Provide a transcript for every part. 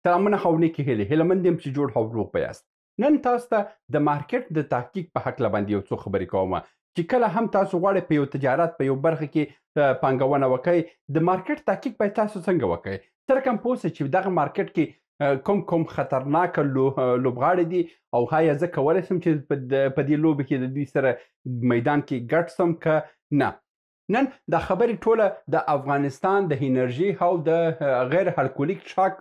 سلامونه او نیکې هیلې، هیله مند یم چې جوړ او روغ به یاست. نن تاسو ته د مارکیټ د تحقیق په هکله باندې یو څو خبرې کوم چې کله هم تاسو غواړئ په یو تجارت په یو برخه کې پانګونه وکړئ، د مارکیټ تحقیق باید تاسو څنګه وکړئ، تر کوم پوه شئ چې دغه مارکیټ کې کوم کوم خطرناک لوبغاړي دي او آیا زه کولی شم چې په دې لوبې کې د دوی سره میدان کې ګډ شم که نه. نن دا خبرې ټوله د افغانستان د انرژي او د غیر الکولیک څښاک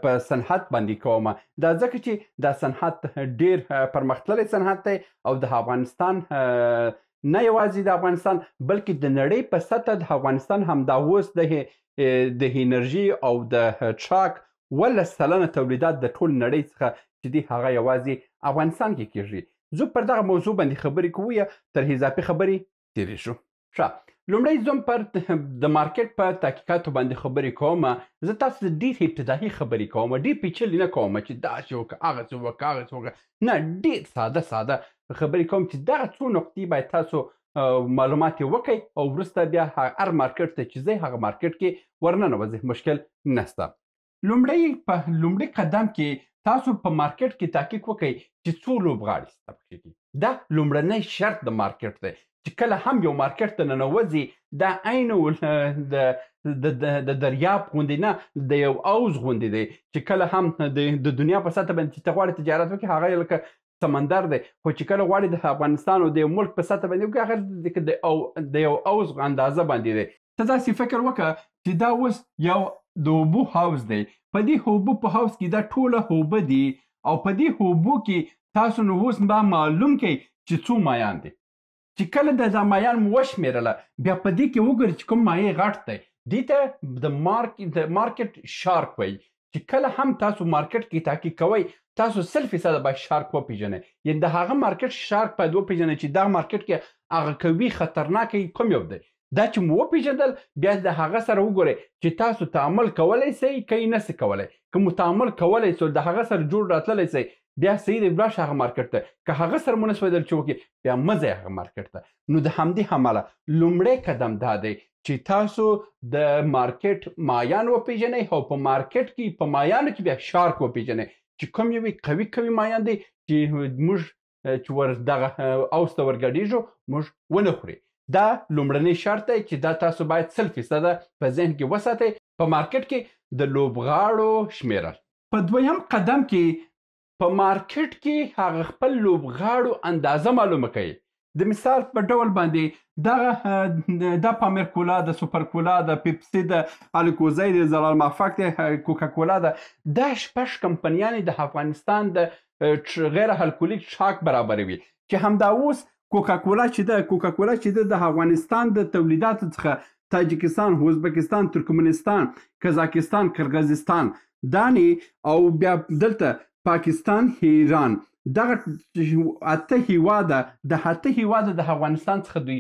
په صنعت باندې کوم. دا ځکه چې دا صنعت ډیر پرمختللی صنعت دی او د افغانستان نه یوازې د افغانستان بلکې د نړۍ په سطح د افغانستان همدا اوس د انرژي او د څښاک 17% تولیدات د ټول نړۍ څخه چې دی هغه یوازې افغانستان کې کیږي. زه پر دغه موضوع باندې خبرې کوو یا تر اضافي خبرې تېرې شو. ښه، لومړی زم پر د مارکیټ په تحقیقاتو باندې خبرې کوم. زه تاسو ته ډېر ابتدایي خبرې کوم، ډېر پیچلې نه کوم چې داسې وکړه هغسې وکړه هغسې وکړه، نه، ډېر ساده ساده خبرې کوم چې دغه څو نقطې باید تاسو معلومات یې وکړئ او وروسته بیا هر مارکیټ ته چې ځئ هغه مارکیټ کې ورننوځئ، مشکل نشته. لومړی په لومړي قدم کې تاسو په مارکیټ کې تحقیق وکړئ چې څو لوبغاړي شته پکې کې. دا لومړنی شرط د مارکیټ دی چې کله هم یو مارکیټ ته ننوځي دا عین د دریاب غوندې نه، د یو اوز غوندې دی چې کله هم د دنیا په سطح باندې چې ته غواړې تجارت وکړې هغه لکه سمندر دی، خو چې کله غواړې د افغانستان او د یو ملک په سطح باندې وکړې هغه د یو اوز اندازه باندې دی. ته داسې فکر وکړه چې دا اوس یو د اوبو حوض دی، په دې اوبو په حوض کې دا ټوله اوبه دي او په دې اوبو کې تاسو نو اوس به معلوم کړئ چې څو مایان دي. چې کله د دا مایان مو وشمېرله بیا په دې کې وګورئ چې کوم مایع غټ دی، دې ته د مارکیټ شارک وایي. چې کله هم تاسو مارکیټ کې تحقیق کوئ تاسو 100% باید شارک وپېژنئ، یعنې د هغه مارکیټ شارک باید وپېژنئ چې دغه مارکیټ کې هغه قوي خطرناک کوم یو دی. دا چې مو وپېژندل بیا د هغه سره وګورئ چې تاسو تعامل کولی سئ که یې نه سئ کولی. که مو تعامل کولی سئ د هغه سره جوړ راتللی سئ بیا صحیح دی ولاړ شه هغه مارکیټ ته، که هغه سره مو نه سوېدل چې وکړي بیا مه ځئ هغه مارکیټ ته. نو د همدې امله لومړی قدم دا دی چې تاسو د مارکیټ مایان وپېژنئ او په مارکیټ کې په مایانو کې بیا شارک وپېژنئ چې کوم یو قوي قوي مایان دی چې موږ چې ور دغه اوس ته ورګډېږو موږ ونه خوري. دا لومړنی شرط دی چې دا تاسو باید 100% په ذهن کې وساتئ په مارکیټ کې د لوبغاړو شمېرل. په دویم قدم کې په مارکیټ کې هغه خپل لوبغاړو اندازه معلومه کړئ. د مثال په ډول باندې دغه دا پامیر کولا ده، سوپر کولا ده، پیپسي ده، الکوزی دی، زلال مافک دی، کوکا کولا ده، دا شپږ کمپنیانې د افغانستان د غیر الکولیک څښاک برابروي چې همدا اوس کوکا کولا چې ده، کوکا کولا چې ده د افغانستان د تولیداتو څخه تاجکستان، ازبکستان، ترکمنستان، قزاقستان، قرغیزستان دانی او بیا دلته پاکستان، ایران، دغه اته هیواده د اته هیواده د افغانستان څخه دوی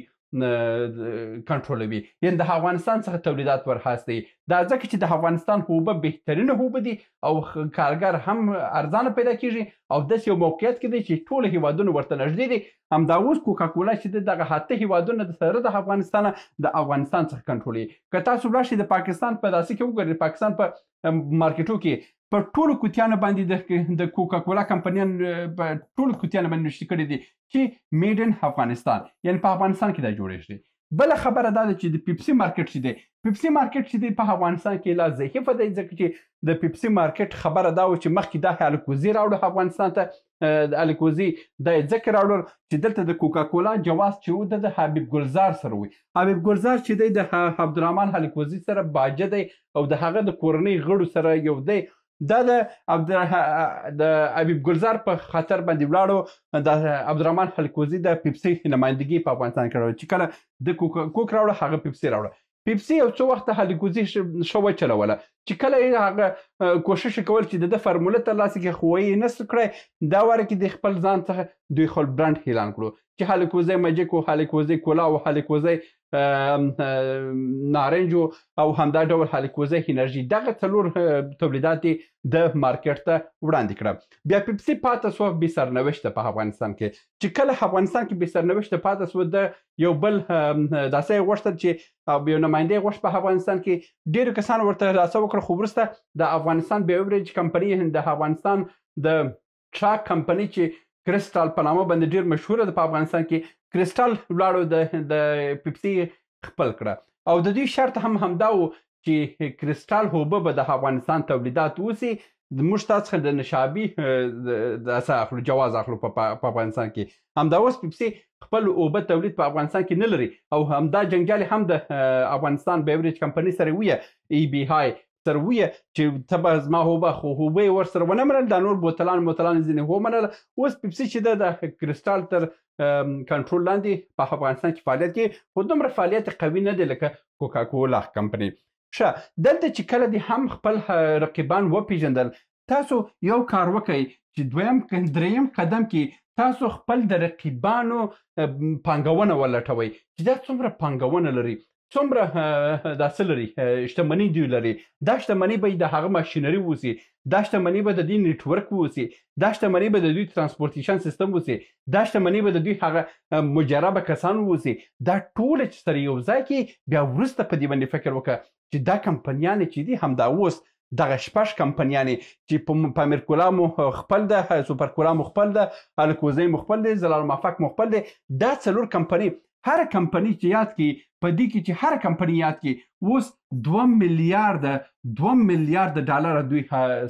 کنټرولوي، یعنې د افغانستان څخه تولیدات ورخاستوي. دا ځکه چې د افغانستان اوبه بهترینه اوبه دي او کارګر هم ارزانه پیدا کیږي او داسې یو موقعیت کې دی چې ټول هیوادونه ورته نږدې دي. همدا اوس کوکا کولا چې ده دغه اته هیوادونه د سره د افغانستان د افغانستان څخه کنټرولوي. که تاسو ولاړ شئ د پاکستان په داسې کې وګورئ، پاکستان په مارکیټو کې په ټولو کوتیانو باندې د کوکا کولا کمپنیان په ټولو کوتیانو باندې نوشته کړي دي چې میډ ان افغانستان، یعنې په افغانستان کې دا جوړېږي. بله خبره دا ده چې د پیپسي مارکیټ چې دی، پیپسي مارکیټ چې دی په افغانستان کې لا ضعیفه دی، ځکه چې د پیپسي مارکیټ خبره دا وه چې مخکې دا الکوزي راوړو افغانستان ته، الکوزي دا یې ځکه راوړل چې دلته د کوکا کولا جواز چې و د حبیب ګلزار سره وي. حبیب ګلزار چې دی د عبدالرحمن الکوزي سره باجه دی او د هغه د کورنۍ غړو سره یو دی. دا د حبیب ګلزار په خاطر باندې ولاړو د عبدالرحمن الکوزي د پیپسي نمایندګي په افغانستان کې راوړه چې کله د کوک راوړه هغه پیپسي راوړه. پیپسي یو څو وخته الکوزي ښه وچلوله چې کله یې هغه کوشش کول چې د ده فرموله ترلاسه کړي خو یې نه سو کړی. دا واره کې د خپل ځان څخه دوی خپل برانډ اعلان کړو چې هلکوزی ماجیک و، هلکوزی کولا و، هلکوزی نارنج او همدا ډول هلکوزی انرژي. دغه څلور تولیدات د مارکیټ ته وړاندې کړه. بیا پیپسي پاته سوه بې سرنوشته په افغانستان کې. چې کله افغانستان کې بې سرنوشته پاته سوه، د یو بل داسې یې غوښتل چې یو نماینده یې غوښت په افغانستان کې. ډېرو کسانو ورته داسې وکړه، خو وروسته د افغانستان بیوریج کمپني، د افغانستان د ټراک کمپني چې کریسټال په نامه باندې ډېر مشهوره ده په افغانستان کې، کریسټال ولاړو د پیپسي خپل کړه. او د دوی شرط هم همدا و چې کریسټال اوبه به د افغانستان تولیدات اوسي، موږ تاسو څخه د نشابي داسې اخلو، جواز اخلو په افغانستان کې. همدا اوس پیپسي خپل اوبه تولید په افغانستان کې نه لري او همدا جنجال هم د افغانستان بیوریج کمپني سره ویه، ای بي های سره ویه چې ته به زما اوبه، خو اوبه یې ورسره ونه منل، دا نور بوتلان موتلان ځینې ومنل. اوس پیپسي چې ده د کریسټال تر کنټرول لاندې په افغانستان کې فعالیت کوي، خو دومره فعالیت قوي نه دی لکه کوکاکولا کمپني. ښه، دلته چې کله دې هم خپل رقیبان وپیژندل، تاسو یو کار وکړئ چې دویم دریم قدم کې تاسو خپل د رقیبانو پانګونه ولټوئ چې دا څومره پانګونه لري، څومره دا څه لري، شتمني دوی لري. دا شتمني به د هغه ماشینري اوسي، دا شتمني به د دوی نیټورک اوسي، دا شتمني به د دوی ترانسپورتیشن سیستم اوسي، دا شتمني به د دوی هغه مجربه کسان اوسي. دا ټوله چې سره یو ځای کې بیا وروسته په دې باندې فکر وکړه چې دا کمپنیانې چې دي همدا اوس دغه شپږ کمپنیانې چې په پامیر کولا مو خپل ده، سوپر کولا مو خپل ده، الکوزی مو خپل دی، زلال مافک مو خپل دی، دا څلور کمپنۍ، هر کمپنۍ چې یاد کی په دې کې چې هر کمپنۍ یاد کی اوس 2 میلیارد ډالر دوی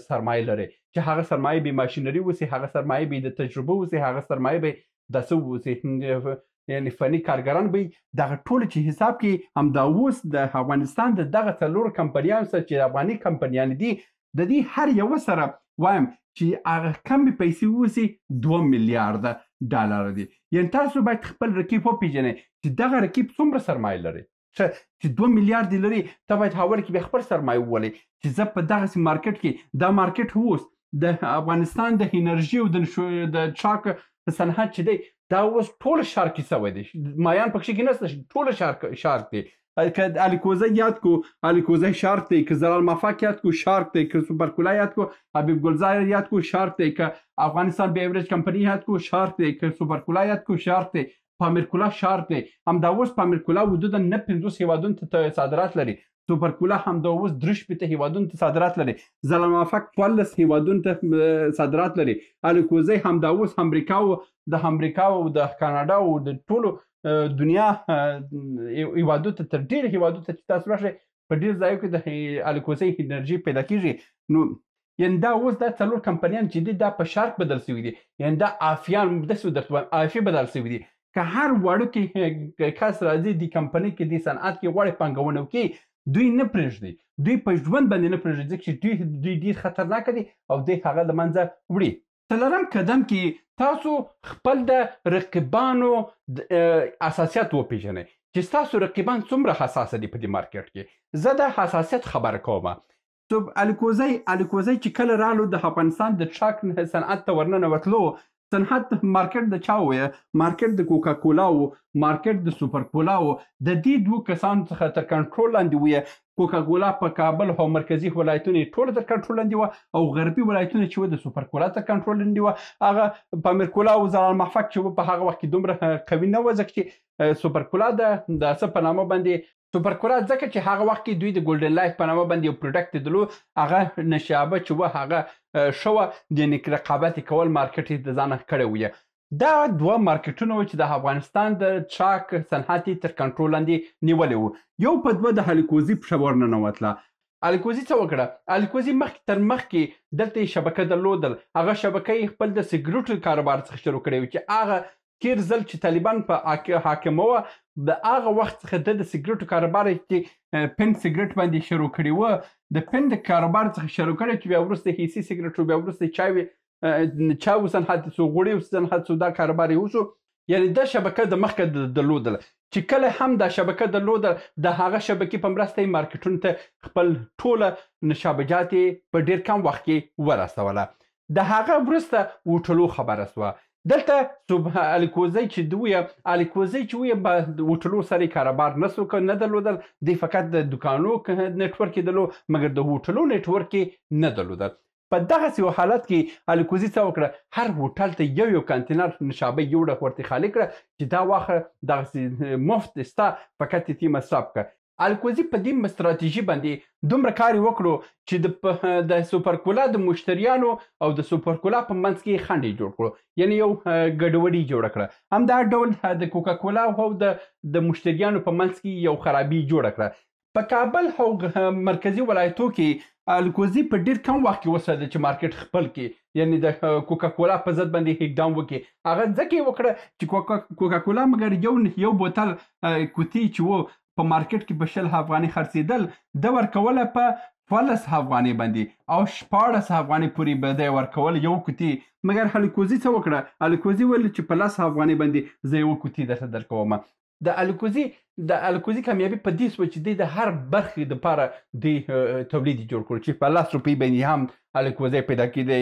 سرمایه لري چې هغه سرمایه به ماشینري اوسي، هغه سرمایه به د تجربه اوسي، هغه سرمایه به د څه اوسي، یعنی فني کارګران به دغه ټول چې حساب کې همدا اوس د افغانستان د دغه څلور کمپنیانو سره چې افغاني کمپنیان دي، د دې هر یو سره وایم چې هغه کمې پیسې اوسي 2 میلیارد ډالر دي. یعنی تاسو باید خپل رقیب وپیژنئ چې دغه رقیب څومره سرمایه لري. چې 2 میلیارد لري، ته باید اول کې بیا خپل سرمایه وولې چې زه په دغسې مارکیټ کې، دا مارکیټ اوس د افغانستان د انرژي او د چاک صنعت چې دی دا اوس ټول شارک سوی دی، مایان پکښې کې نشته، ټول شارک دی. که الکوزی یاد کو، الکوزی شارک دی، که زلال مافک یاد کو شارک دی، که سوپر کولا یاد کو، حبیب ګلزار یاد کو شارک دی، که افغانستان بیوریج کمپنی یاد کو شارک دی، که سوپر کولا یاد کو شارک دی، پامیر کولا شارک دی. همدا اوس پامیر کولا حدوداً 59 هیوادونو ته صادرات لري، سوپر کولا همدا اوس 63 هیوادونو ته صادرات لري، زلال مافک 14 هیوادونو ته صادرات لري، الکوزی همدا اوس امریکا او د امریکا او د کاناډا او د ټولو دنیا هیوادو ته تر ډېرو هیوادو ته چې تاسو راشئ په ډېر ځایو کې د الکوزی انرژي پیدا کیږي. نو یعنی دا اوس دا څلور کمپنیان چې دي دا په شارک بدل سوي دي، یعنی دا عافیان داسې درته وایم عافي بدل سوي دي. که هر وړوکی کس راځي دې کمپنۍ کې، دې صنعت کې غواړي پانګونه وکړي، دوی نه پرېږدي، دوی په ژوند باندې نه پرېږدي، ځکه چې دوی ډېر خطرناک دي او دوی هغه له منځه وړي. څلورم قدم کې تاسو خپل د رقیبانو اساسیت وپیژنئ چې ستاسو رقیبان څومره حساسه دي په دې مارکیټ کې. زه د حساسیت خبره کوم. الکوزی چې کله رالو د افغانستان د ټراک صنعت ته ورننوتلو، صنعت مارکیټ د چا و؟ مارکیټ د کوکا کولا و، مارکیټ د سوپر کولا و. د دې دوو کسانو څخه تر کنټرول لاندې وې. کوکا کولا په کابل او مرکزي ولایتونو یې ټول تر کنټرول لاندې وه او غربي ولایتونه چې وه د سوپر کولا تر کنټرول لاندې وه. هغه پامیر کولا او زلال محفک چې وه په هغه وخت کې دومره قوي نه وه، ځکه چې سوپر کولا د څه په نامه باندې سوپر کولا، ځکه چې هغه وخت کې دوی د ګولډن لایف په نامه باندې یو پروډکټ درلود، هغه نشابه چې وه هغه ښه وه، یعنې رقابت یې کول، مارکیټ یې د ځانه کړی وو. دا دوه مارکیټونه وو چې د افغانستان د ټراک صنعت یې تر کنټرول لاندې نیولی وو. یو په دوه د هلیکوزي پښه ورننوتله. الکوزي څه وکړه؟ الکوزي مخکې تر مخکې دلته یې شبکه درلودل، هغه شبکه یې خپل د سګریټو کاروبار څخه شروع کړی و چې هغه تیر ځل چې طالبان په حاکمه وه د هغه وخت څخه د سګریټو کاروبار چې پن سګریټ باندې شروع کړی و، د پن د کاروبار څخه شروع کړی چې بیا وروسته هیسي سګریټ و، بیا وروسته چای وسنحت سو، غوړي وسنحت سو، دا کاروبار یې وشو. یعنی دا شبکه د مخکې درلودله چې کله هم دا شبکه درلوده د هغه شبکې په مرسته یې مارکیټونو ته خپل ټوله نشابجات یې په ډېر کم وخت کې ورسوله. د هغه وروسته هوټلو خبره سوه. دلته الکوزی چې دوی الکوزی چې وی به هوټلو سره کاروبار نسو نه درلودل، دی فقط د دکانو network یې درلود، مګر د هوټلو network یې نه درلودل. په دغسې یو حالت کې الکوزي څه وکړه، هر هوټل ته یو یو کانتینر نشابه یوړه ورته خالي کړه چې دا واخله دغسې مفت ستا، فقط یې مصرف کړه. الکوزي په دې ستراتیژي باندې دومره کار یې وکړو چې د سوپرکولا د مشتریانو او د سوپرکولا په منځ کې خنډ یې جوړ کړو، یعنی یو ګډوډي جوړه کړه. همدا ډول د کوکاکولا او د مشتریانو په منځ کې یو خرابي جوړه کړه. په کابل او مرکزي ولایتو کې الکوزي په ډیر کم وخت کې وساتل چې مارکیټ خپل کې، یعنی د کوکاکولا په ضد باندې اقدام وکړي. هغه ځکه یې وکړه چې کوکاکولا مګر یو بوتل کوتي چې و په مارکیټ کې په 20 افغانۍ خرڅېدل، ده ورکوله په 12 افغانۍ باندې او 16 افغانۍ پورې به دی ورکول یو کوتي. مګر الکوزي څه وکړه، الکوزي ویل چې په 10 افغانۍ باندې زه یو کوتي درته درکوم. د الکوزي کامیابي په دې سوه چې دی د هر برخې دپاره دی تولید جوړ کړو، چې په 10 روپۍ باندې هم الکوزی پیدا کېدی،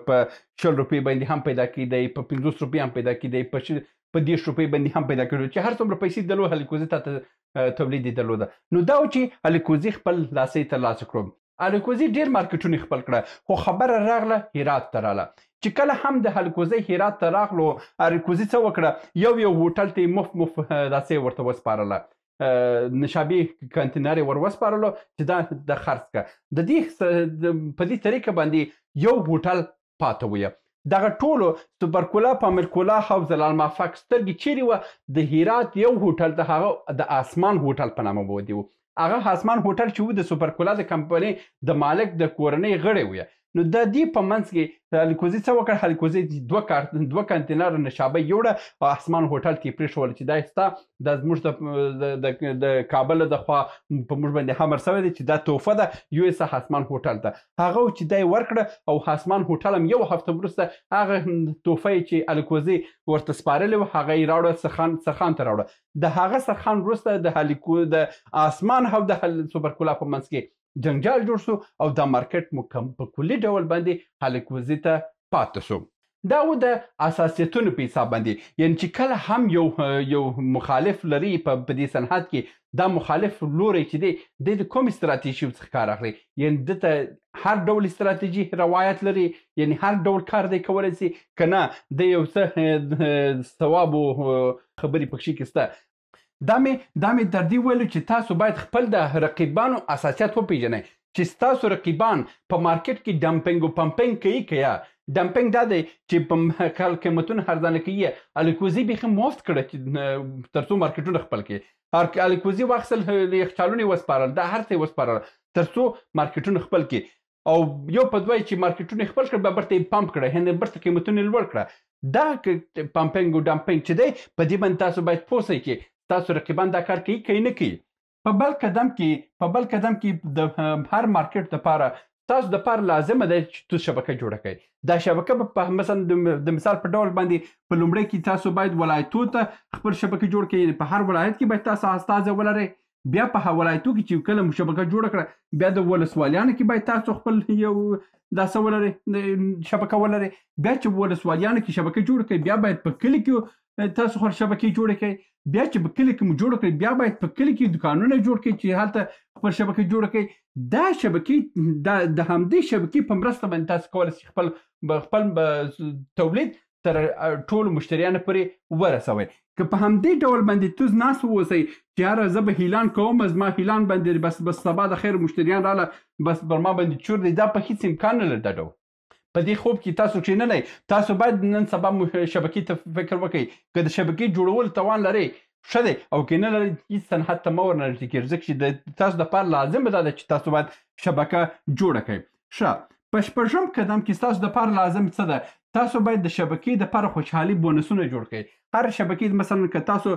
په 20 روپۍ باندې هم پیدا کېدی، په 50 روپۍ هم پیدا کېدی، په 30 روپۍ باندې هم پیدا کېدی، چې هر څومره پیسې درلود الکوزي ته تولید یې درلوده. نو دا و چې الکوزي خپل لاسۍ ترلاسه کړو. الکوزي ډېر مارکیټونه خپل کړه، خو خبره راغله هرات ته راغله. چې کله هم د الکوزي هرات ته راغلو، الکوزي څه وکړه، یو یو هوټل ته یې مفت مفت داسې ورته وسپارله، نشابې کانتینر یې ور وسپارلو چې دا د خرڅ کړه. د دې په دې طریقه باندې یو هوټل پاته ویه. دغه ټولو سوپرکولا، پامیر کولا او زلال مافک سترګې چیرې وه، د هرات یو هوټل ته، هغه د آسمان هوټل په نامه باندې و. هغه آسمان هوټل چې و د سوپرکولا د کمپنۍ د مالک د کورنۍ غړی وی. نو د دې په منځ کې الکوزي څه وکړ، الکوزي دوه کانتینر نشابه یوړه او آسمان هوټل ته یې پرېښول چې دا ستا دا زموږ د کابل د خوا په موږ باندې امر سوی دی چې دا تحفه ده، یو یې څه آسمان هوټل ته. هغه چې دا یې ورکړه او آسمان هوټل هم یو هفته وروسته هغه تحفه یې چې الکوزي ورته سپارلې وه هغه یې راوړه، سرخان ته راوړه. د هغه سرخان وروسته د آسمان او د سوپرکولا په منځ کې جنجال جوړ سو او دا مارکیټ په کلي ډول باندې الکوزي ته پاتې سو. دا و د اساسیتونو په حساب باندې، یعنی چې کله هم یو مخالف لري په دې صنعت کې، دا مخالف لوری چې دی دی د کومې ستراتیژي څخه کار اخلي، یعنی ده ته هر ډول ستراتیژي روایت لري، یعنی هر ډول کار دی کولی سي، که نه د یو څه ثواب او خبرې پکښې کې سته. دا مې در دې ویلو چې تاسو باید خپل د رقیبانو اساسیت وپیژنئ، چې ستاسو رقیبان په مارکیټ کې dumping او pumping کوي که یا. dumping دا دی چې په قیمتونه ارزانه کوي، الکوزي بیخي مفت کړه چې تر څو مارکیټونه خپل کړي. الکوزي واخیستل، یخچالونه یې وسپارل، دا هر څه یې وسپارل تر څو مارکیټونه خپل کړي. او یو په دوه چې مارکیټونه خپل کړه، بیا بیرته یې pump کړه، یعنې بیرته قیمتونه یې لوړ کړه. دا pumping او dumping چې دی په دې باندې تاسو باید پوه سئ چې تاسو رقیبان دا کار کوي که نه کوي. په بل قدم کې د هر مارکیټ دپاره تاسو دپاره لازمه ده چې تاسو شبکه جوړه کړئ. دا شبکه به مثلا د مثال په ډول باندې په لومړی کې تاسو باید ولایتو ته خپل شبکه جوړ کړئ، یعنې په هر ولایت کې باید تاسو استازی ولرئ. بیا په ولایتو کې چې کله مو شبکه جوړه کړه، بیا د ولسوالیانو کې باید تاسو خپل یو دا څه ولرئ، شبکه ولرئ. بیا چې ولسوالیانو کې شبکه جوړه کړئ، بیا باید په کلي کې تاسو خپل شبکې جوړې کړئ. بیا چې په کلي کې مو جوړه کړئ، بیا باید په کلي کې دکانونه جوړ کړئ چې هلته خپل شبکه جوړه کړئ. دا شبکې د همدې شبکې په مرسته باندې تاسو کولی شئ خپل تولید تر ټولو مشتریانو پورې ورسوئ. که په همدې ډول باندې تاسو ناست واوسئ چې یاره زه به هیلان کوم، زما هیلان باندې بس سبا د خیر مشتریان راله، بس پر ما باندې چور دی، دا په هیڅ امکان نه لري. دا ډول په دې خوب کې تاسو کښېنلی، تاسو باید نن سبا شبکې ته فکر وکړئ. که د شبکې جوړولو توان لرئ ښه دی، او که نه لرئ هیڅ صنعت ته مه ورنږدې کېږئ، ځکه چې د تاسو دپاره لازمه دا ده چې تاسو باید شبکه جوړه کړئ. ښه، په شپږم قدم کې ستاسو دپاره لازم څه ده؟ تاسو باید د شبکې دپاره خوشحالي بونسونه جوړ کړئ. هر شبکې مثلا که تاسو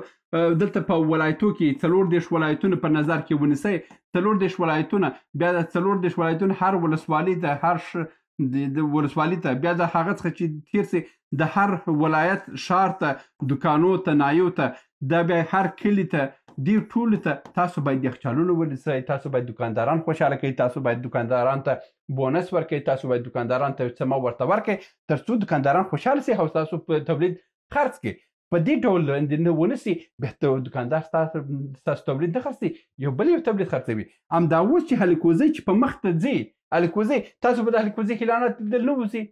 دلته په ولایتو کې 34 ولایتونه په نظر کې ونیسئ، 34 ولایتونه، بیا د 34 ولایتونو هر ولسوالي ته، هر د ولسوالي ته، بیا د هغه څخه چې تېر سي د هر ولایت ښار ته، دکانو ته، نایو ته، دا بیا هر کلي ته، دې ټولو ته تاسو باید یخچالونه ونیسئ، تاسو باید دکانداران خوشحاله کړئ، تاسو باید دکانداران ته بونس ورکړئ، تاسو باید دکانداران ته څه ورته ورکړئ ترڅو دکانداران خوشحاله سي او تاسو په تولید خرڅ کړي. په دې ډول باندې نه ونه سي، بیا دکاندار ستاسو تولید نه خرڅوي، یو بل یو تولید خرڅوي. همدا اوس چې هلیکوزی چې په مخ ته ځي، هلیکوزی تاسو به د هلیکوزي اعلانات لیدل نه وځي،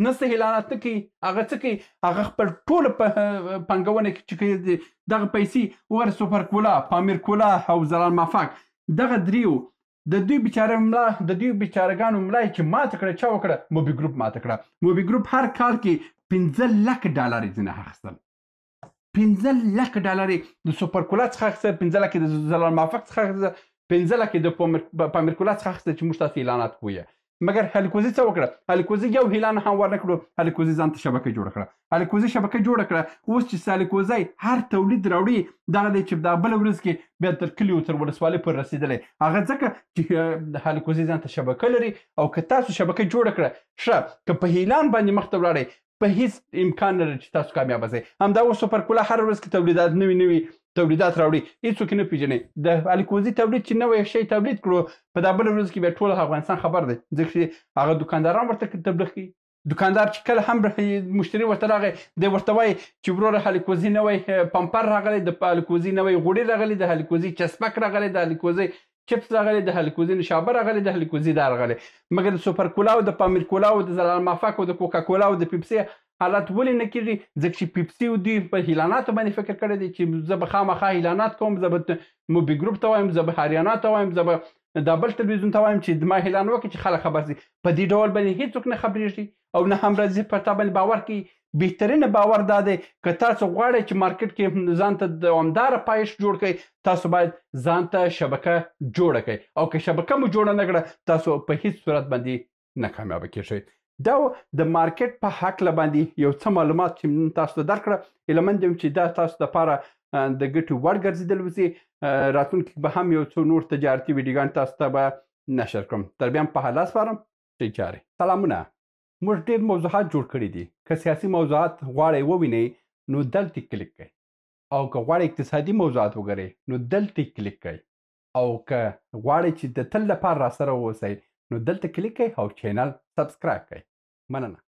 نه څه اعلانات نه کوي. هغه څه کوي؟ هغه خپل ټول پانګونه چې کوي دغه پیسې وګوره، سوپر کولا، پامیر کولا او زلال مافاک، دغه دریو د دوی بیچاره ملا، د دوی بیچارهګانو ملا چې ماته کړه، چا وکړه؟ موبي ګروپ ماته کړه. موبي ګروپ هر کال کې 15 لک ډالر یې ځینې اخیستل، 15 لک ډالر یې د سوپر کولا څخه اخیستل، 15 لک یې د زلال مافک څخه اخیستل، 15 لک یې د پامیر کولا څخه اخیستل چې موږ تاسو اعلانات کوو. مګر هلیکوزي څه وکړه؟ هلیکوزي یو اعلان هم ورنه کړو، هلیکوزي ځان ته شبکه جوړه کړه، هلیکوزي شبکه جوړه کړه. اوس چې هلیکوزی هر تولید راوړي، دغه دی چې دا بله ورځ کې بیا تر کلیو تر ولسوالۍ پورې رسېدلی، هغه ځکه چې هلیکوزي ځان ته شبکه لري. او که تاسو شبکه جوړه کړه، ښه که په اعلان باندې مخته ولاړئ، په هیڅ امکان نه لري چې تاسو کامیابه شئ. همدا اوس سوپر کولا هر ورځ کې تولیدات نوي نوي تولیدات راوړي، هیڅوک نه پیژني. د الکوزي تولید چې نوی شی تولید کړو، په دا بله ورځ کې بیا ټول افغانستان خبر دی، ځکه چې هغه دکانداران ورته تبلیغ کوي. دکاندار چې کله هم مشتري ورته راغی، دی ورته وایي چې وروره هلیکوزي نوی پمپر راغلی، د هلیکوزي نوی غوړي راغلی، د هلیکوزي چسپک راغلی، د هلیکوزي چپس راغلی، د هلیکوزي نشابه راغلی، د هلیکوزي دا راغلی. مګر د سوپر کولا او د پامیر کولا او د زلال مافک او د کوکا کولا او د پیپسي حالت ولې نه کېږي؟ ځکه چې پیپسي او دوی په اعلاناتو باندې فکر کړی دی چې زه به خامخا اعلانات کوم، زه به موبي ګروپ ته وایم، زه به هریانا ته وایم، زه به دا بل تلویزیون ته وایم چې ما اعلان وکړي چې خلک خبر سي. په دې ډول باندې هیڅوک نه خبرېږي او نه هم راځي پر تا باندې باور کوي. بهترینه باور دا دی که تاسو غواړئ چې مارکیټ کې ځان ته دوامداره پایښت جوړ کړئ، تاسو باید ځان ته شبکه جوړه کړئ، او که شبکه مو جوړه نه کړه، تاسو په هیڅ صورت باندې نه کامیابه کېږئ. دا د مارکیټ په هکله باندې یو څه معلومات چې نن تاسو ته درکړه، هیله مند یم چې دا تاسو دپاره د ګټې وړ ګرځېدل وسي. راتلونکي به هم یو څو نور تجارتي ویډیوګان تاسو ته به نشر کړم. تر بیا هم په الله سپارم. ښې چارې. سلامونه. موږ ډېر موضوعات جوړ کړي دي. که سیاسي موضوعات غواړئ ووینئ نو دلته کلیک کړئ، او که غواړئ اقتصادي موضوعات وګورئ نو دلته کلیک کړئ، او که غواړئ چې د تل لپاره راسره واوسئ نو دلته کلیک کړئ او چینل سبسکرایب کړئ. مننه.